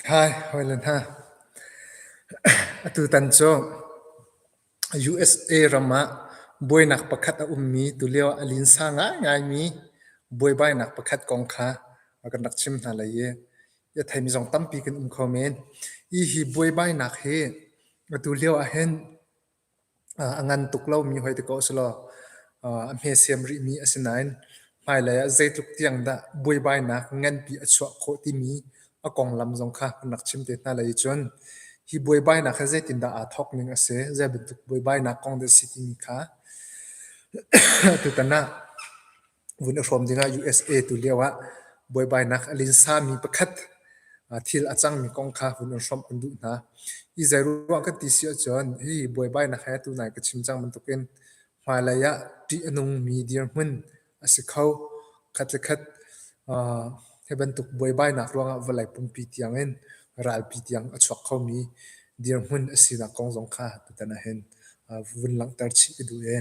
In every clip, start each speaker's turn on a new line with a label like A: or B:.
A: Hi, hawile hna. Atutan cu USA ram ah buainak pakhat a ummi tulio ah a linsa ngaingaimi buaibainak pakhat kong kha kan rak chim hna lai i a theimi zong tampi kan um kho men. Hi hi buaibainak hi atu lio ahhin A ngan tuk lomi hoi ti ko selaw a hmesiam rihmi a si nain hmailei ah zeitluk tiang dah buaibainak nganpi a chuah khawh timi a konglam zong kha kan rak chim te hna lai i cun hi buaibainak hi zeitindah aa thawk ning a si, zei bantuk buaibainak kong dah a si timi kha tutan ah vun i hrawm dingah USA tu lio ah buaibainak a linsami pakhat thil a cangmi kong kha vun in hrawmh kan duh hna. Hi zeiruang kan ti si ahcun hi buaibainak he tunai ka chim cang bantukin hmailei ah ṭih a nungmi dirhmun a si kho. Khat le khat hi bantuk buaibainak ruangah vawlei pumpi tiangin ralpi tiang a chuak khomi dirhmun a sinak kong zong kha tutan ahhin vun langhter chih ka duh i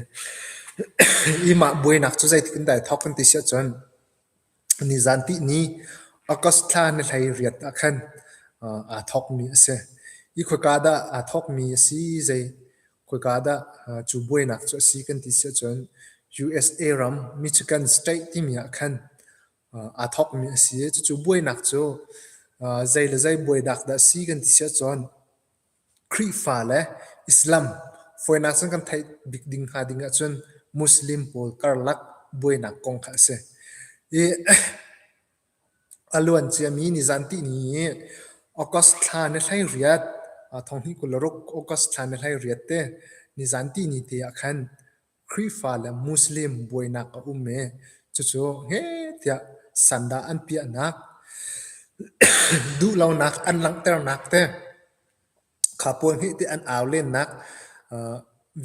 A: hi mah buainak cu zeitik in dah i thawk kan ti si ahcun nizan tihni August thla ni 18 ah khan aa thawkmi a si. Hi khoika dah aa thawkmi a si, zei khoika dah cu buainak cu a si kan ti si ahcun USA ram Michigan State timi ah khan aa thawkmi a si. Cucu buainak cu zei le zei buainak dah a si kan ti si ahcun Khrihfa le Islam fawinak cun kan theih bik ding hnga ding ahcun Muslim pawl karlak buainak kong kha a si. I a luan ciami nizan tihni i August thla ni 18, 2026 August thla ni 18 te nizan tihni te ah khan Khrihfa le Muslim buainak a um i cucu heh tiah sandah an piahnak, duhlonak an langhternak te kha pawl hnih te an au lennak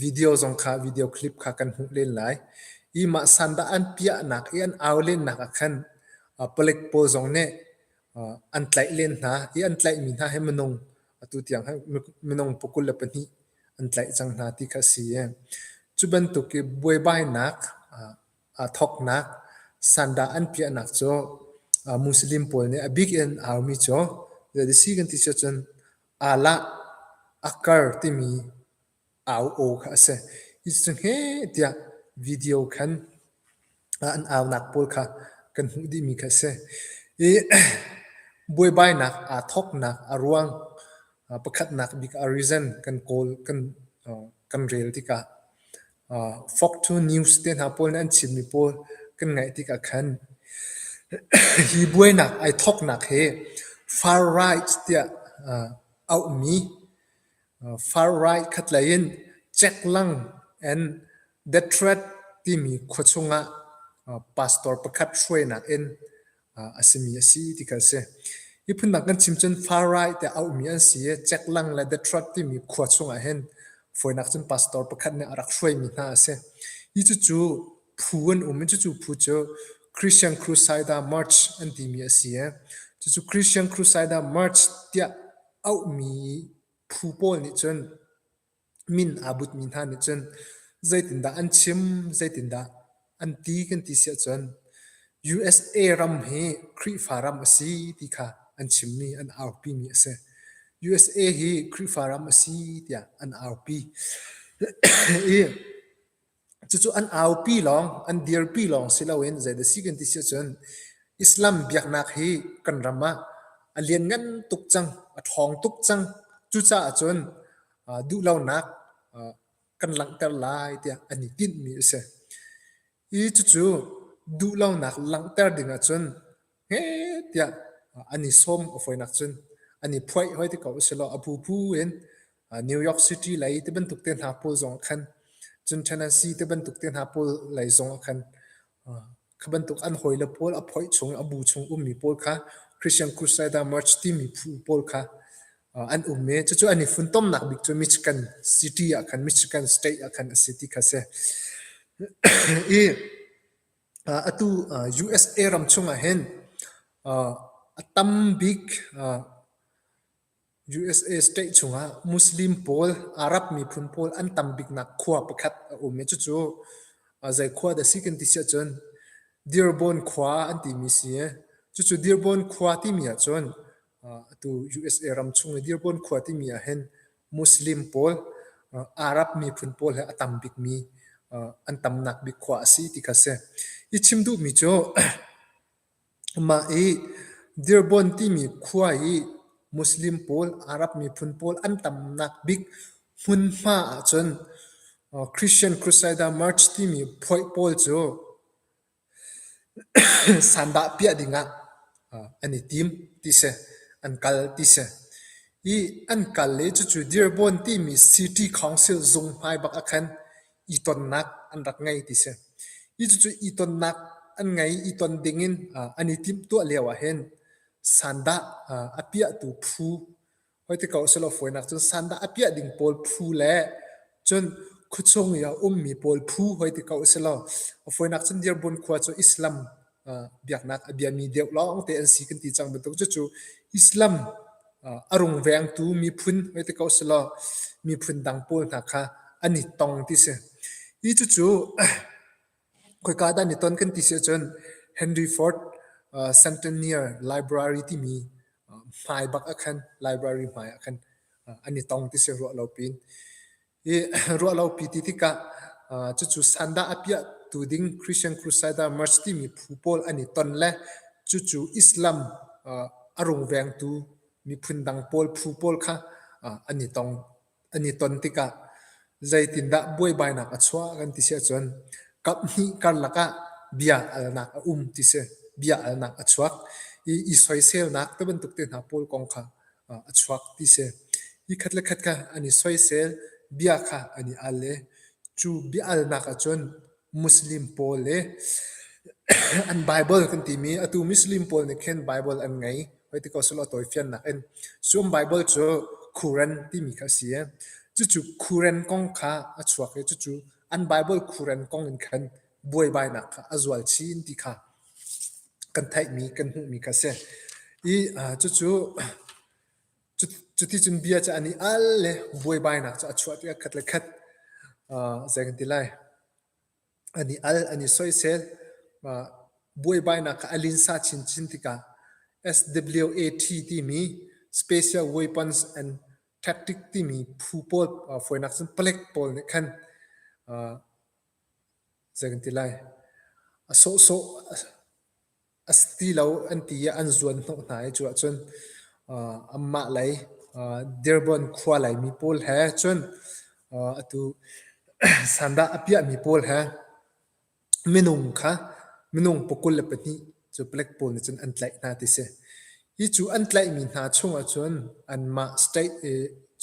A: video zong kha video clip kha kan hmuh len lai. I mah sandah an piahnak i an au lennak ah khan palek pawl zong nih an tlaih len hna i an tlaihmi hna hi minung atu tiang hi minung 22 an tlaih cang hna ti kha a si i cu bantuk i buaibainak aa thawknak sandah an piahnak cu Muslim pawl nih a bik in an aumi cu zei si kan ti si ahcun Allah Akbar timi au aw kha a si. Hi cu heh tiah video khan an aunak pawl kha kan hmuh dihmi kha a si. I buaibainak aa thawknak a ruang pakhatnak bik a reason kan kawl kan kan rel tikah Fox 2 News te hna pawl nih an chimmi pawl kan ngaih tikah khan hi buainak ai thawknak hi far right tiah auhmi Far right khatlei in Ceklang and Detroit timi khua chungah pastor pakhat hruainak in a simi a si ti kha a si. Hi phundang kan chim cun far right tiah auhmi an si i Ceklang le Detroit timi khua chungah hin fawinak cun pastor pakhat nih a rak hruaimi hna a si. Hi cucu phu an um i cucu phu cu Christian Crusader March an timi a si i cucu Christian Crusader March tiah auhmi phu pawl nih cun min aa butmi hna nih cun zeitindah an chim, zeitindah an ti kan ti si ahcun USA ram hi Khrihfa ram a si ti kha an chimmi, an aupimi a si. USA hi Khrihfa ram a si tiah an aupi. I Cucu an aupi lawng, an dirpi lawng si loin zeidah si kan ti si ahcun Islam biaknak hi kan ram ah a lianngan tuk cang, a ṭhawng tuk cang. Cucaah cun duhlonak kan langhter lai tiah an i tinhmi a si. Hi cucu duhlonak langhter ding ahcun heh tiah an i sawm a fawinak cun an i phuaih hoi ti ko usilaw a phuphu in New York City lei ti bantuk te hna pawl zong ah khan cun Tennessee ti bantuk te hna pawl lei zong ah khan kha bantuk an hawile pawl a phoih chung a bu chung ummi pawl kha Christian Crusader March timi phu pawl kha an um i cucu an i funtomnak bik cu Michigan City ah khan Michigan State ah khan a si ti kha a si. I Atu USA ram chungah hin a tam bik USA state chungah Muslim pawl, Arab miphun pawl an tam biknak khua pakhat a um i cucu zei khua dah si kan ti si ahcun Dearborn khua an timi si. Cucu Dearborn khua timi ahcun. Atu USA ram chung i Dearborn khua timi ahhin Muslim pawl, Arab miphun pawl he a tam bikmi an tamnak bik khua a si ti kha a si. I chim duhmi cu mah i Dearborn timi khua i Muslim pawl, Arab miphun pawl an tamnak bik hmunhma ahcun Christian Crusader March timi phuaih pawl cu Sandah piah dingah an i tim ti si. An kal ti si. I an kal i cucu Dearborn timi City Council zung hmai bak ah khan i tonnak an rak ngei ti si. Hi cucu i tonnak an ngei i ton dingin an i timhtuah lio ahhin sandah a piahtu phu Hoi ti ko usih law fawinak cun sandah a piah ding pawl phu le cun khuachung i a ummi pawl phu hoi ti ko usih law a fawinak cun Dearborn khua cu Islam biaknak a biami deuh lawngte an si kan ti cang bantuk cucu Islam a rungvengtu miphun hoi ti ko usih law miphun dang pawl hna kha an i tong ti si. Hi cucu Khoika dah an i ton kan ti si ahcun Henry Ford Centennial Library timi hmai bak ah khan library hmai ah khan an i tong ti si ruah lo piin. Hi ruah lo pi ti tikah cucu sandah a piahtu ding Christian Crusader March timi phu pawl an i ton le cucu Islam a rungvengtu miphun dang pawl phu pawl kha an i tong an i ton tikah zeitindah buaibainak a chuah kan ti si ahcun kaphnih karlak ah bia alnak a um ti si. Bia alnak a chuak i i soiselnak ti bantuk te hna pawl kong kha a chuak ti si. Hi khat le khat kha an i soisel, bia kha an i al i cu bia alnak ahcun Muslim pawl le an Bible kan timi atu Muslim pawl nih khin Bible an ngei. Hoi ti ko selaw tawifiannak in. Cu an Bible cu Quran timi kha a si i cucu Quran kong kha a chuak i cucu an Bible Quran kong in khan buaibainak kha a zual chin ti kha kan theihmi kan hmuhmi kha a si. I cucu Cuticun bia cu an i al le buaibainak cu a chuah tikah khat le khat zei kan ti lai, an i al, an i soisel. Buaibainak kha a linsa chinchin tikah SWAT timi Special Weapons and Tactic timi phu pawl fawinak cun palek pawl nih khan zei kan ti lai, a sawhsawh A si ti lo an ti i an zuan hnawh hna i cu ahcun anmah lei Dearborn khua leimi pawl he cun atu sandah a piahmi pawl he minung kha minung pakul le pahnih cu palek pawl nih cun an tlaih hna ti si. Hi cu an tlaihmi hna chungah cun anmah state i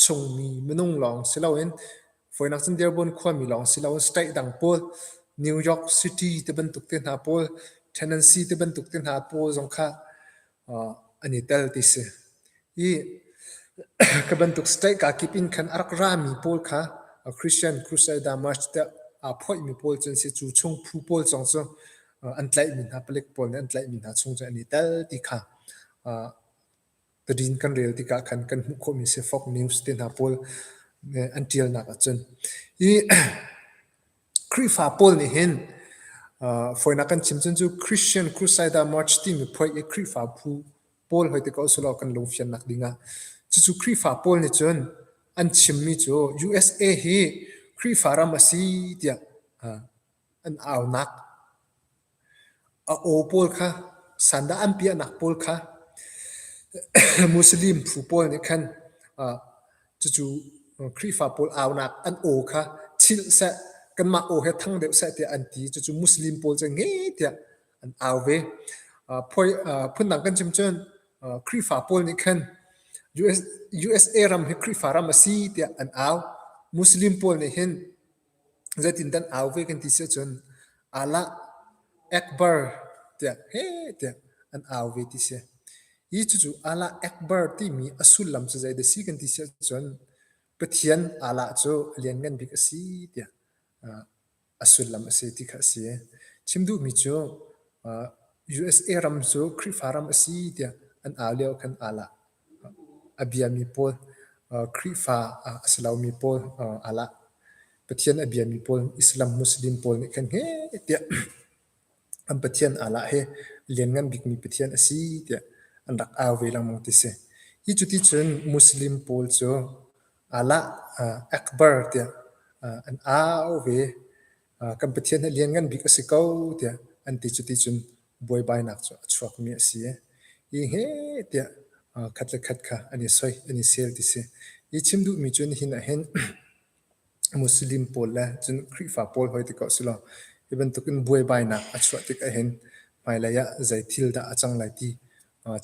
A: chungmi minung lawng si loin Fawinak cun Dearborn khuami lawng si loin state dang pawl New York City te bantuk te hna pawl, Tennessee te bantuk te hna pawl zong kha an i tel ti si. Hi ka bantuk state ka kip in khan a rak rami pawl kha Christian Crusader March tiah aa phoihmi pawl cu an si. Cu chung phu pawl zong cu an tlaihmi hna palik pawl nih an tlaihmi hna chung cu an i tel ti kha Tadin kan rel tikah khan kan hmuh khawhmi si Fox News te hna pawl an ṭialnak ahcun. Hi Khrihfa pawl nih hin fawinak kan chim cun cu Christian Crusader March timi phoih i Khrihfa phu pawl hoi te ko usulaw kan lungfiannak dingah cucu Khrihfa pawl nih cun an chimmi cu USA hi Khrihfa ram a si tiah an aunak A aw pawl kha sandah an piahnak pawl kha Muslim phu pawl nih khan cucu Khrihfa pawl aunak an aw kha chilh seh, kanmah aw he thang deuh seh tiah an ti. Cucu Muslim pawl cu nge tiah an au ve. Phundang kan chim cun Khrihfa pawl nih khan USA ram hi Khrihfa ram a si tiah an au. Muslim pawl nih hin Zeitindah an au ve kan ti si ahcun Allah Akbar tiah heh tiah an au ve ti si. Hi cucu Allah Akbar timi a sullam cu zeidah si kan ti si ahcun Pathian Allah cu a lianngan bik a si tiah a sullam a si ti kha a si. Chim duhmi cu USA ram cu Khrihfa ram a si tiah an au lio khan Allah A biami pawl, Khrihfa a si lomi pawl Allah Pathian a biami pawl Islam Muslim pawl nih khan heh tiah an Pathian Allah hi a lianngan bikmi Pathian a si tiah an rak au ve lengmang ti si. Hi cuticun Muslim pawl cu Allah Akbar tiah an au ve. Kan Pathian hi lianngan bik a si ko tiah an ti. Cuticun buaibainak cu a chuakmi a si. Hi heh tiah khat le khat kha an i soi, an i sel ti si. Hi chim duhmi cu nihin ah hin Muslim pawl le cun Khrihfa pawl hoi ti ko silaw hi bantukin buaibainak a chuah tik ahhin hmailei ah zei thil dah a cang lai ti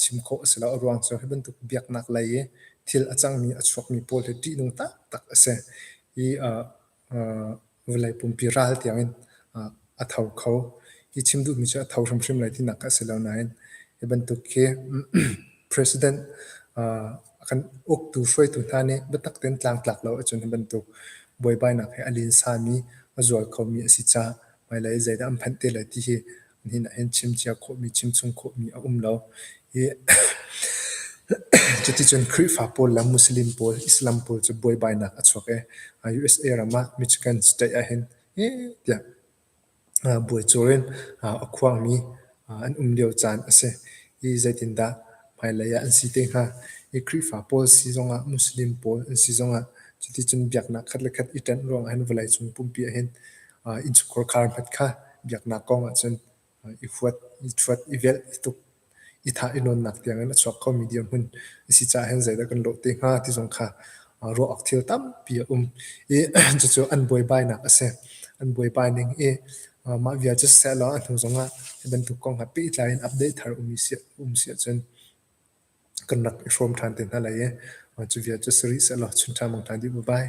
A: chim khawh a si lo. A ruang cu hi bantuk biaknak lei i thil a cangmi a chuakmi pawl hi ṭihnung taktak a si. Hi vawlei pumpi ral tiangin a tho kho. Hi chim duhmi cu a tho hrimhrim lai tinak a si lo nain hi bantuk khi President a kan uktu hruaitu hna nih biatak tein tlangtlak lo ahcun hi bantuk buaibainak hi a linsami, a zual khomi a si caah hmailei zeidah an phanh te lai ti hi nihin ahhin chim cia khawhmi, chim chung khawhmi a um lo. Hi cuticun Khrihfa pawl le Muslim pawl, Islam pawl cu buaibainak a chuak i USA ram ah Michigan State ahhin heh tiah buaicur in a khuangmi an um lio caan a si. Hi zeitindah hmailei ah an si te hnga? Hi Khrihfa pawl si zongah Muslim pawl an si zongah cuticun biaknak khat le khat i ṭanh ruangah hin vawleicung pumpi ahhin innchungkhar khar hmanh kha biaknak kong ahcun i huat, i ṭhuat, i velh, i tuk, i thah, i nawnnak tiangin a chuak khomi dirhmun a si caah hin zeidah kan lawh te hnga ti zong kha ruah awk thil tampi a um. I cucu an buaibainak a si. An buaibai ning i mah vial cu siseh law a hnu zongah hi bantuk kong he pehtlai in update thar um si ahcun kan rak i hrawm ṭhan te hna lai i cu vial cu si rih sehlaw chun ṭha mang ṭhan dih. Bye bye.